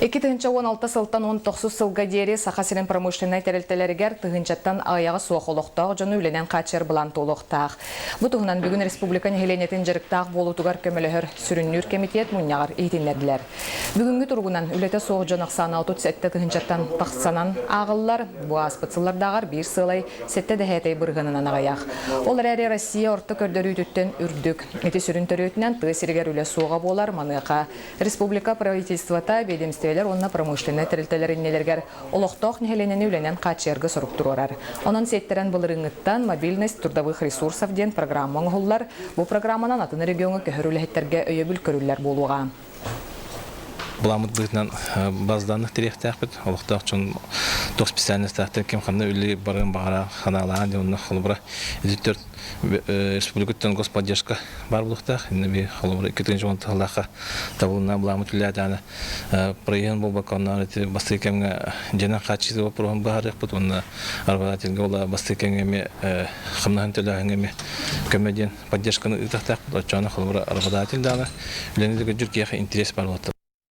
2016 сылтан 19 сылга диэри Саха сирин промышленнай тэрилтэлэригэр тыһыынчаттан аҕыйаҕа суох олохтоох дьону үлэнэн хааччыйар былаан туолуохтаах. Бу туһунан бүгүн республика нэһилиэнньэтин дьарыктаах буолуутугар көмөлөһөр сүрүннүүр кэмитиэт мунньаҕар иһитиннэрдилэр. Бүгүҥҥү туругунан үлэтэ суох дьон ахсаана 37 тыһыынчаттан тахсанан ааҕыллар. Бу ааспыт сыллардааҕар биир сыалай сэттэ дэһээтэй бырыһыанынан аҕыйах. Ол эрээри Россия орто көрдөрүүтүттэн үрдүк. Ити сүрүн төрүөтүнэн тыа сиригэр үлэ суоҕа буолар. Маныаха Республика правительствота, биэдэмистибэлэр уонна промышленнай тэрилтэлэр иннилэригэр олохтоох нэһилиэнньэни үлэнэн хааччыйарга сорук туруорар. Онон сиэттэрэн былырыыҥҥыттан «Мобильность трудовых ресурсов» диэн программа оҥоһуллар. Бу программанан атын региоҥҥа көһөр үлэһиттэргэ өйөбүл көрүллэр буолуоҕа. Буламмыт быһыытынан базданных тириэхтээхпит. Олохтоох дьон туох специальностаахтар ким ханна үлэлии барыан баҕара ханаалаан дьон онно холобура 54 республикаттан господдержка баар буолуохтаах. Инна би холобура 2 сыллаахха табылына буламмыт үлэлээтэҕинэ проеһын буолбакка онно ити бастакы кэмҥэ дьиэнэн хааччыйыы боппуруоһун быһаарыахпыт уонна арбатательга ола бастакы кэмҥэ эмиэ хамнаһын төлөөһүҥҥэ эмиэ көмө диэн поддержканы ыытыахтаахпыт. Оччоҕуна холобура работодатель даҕаны үлэни да көрдүүр киһиэхэ интерес баар буолуохтаах.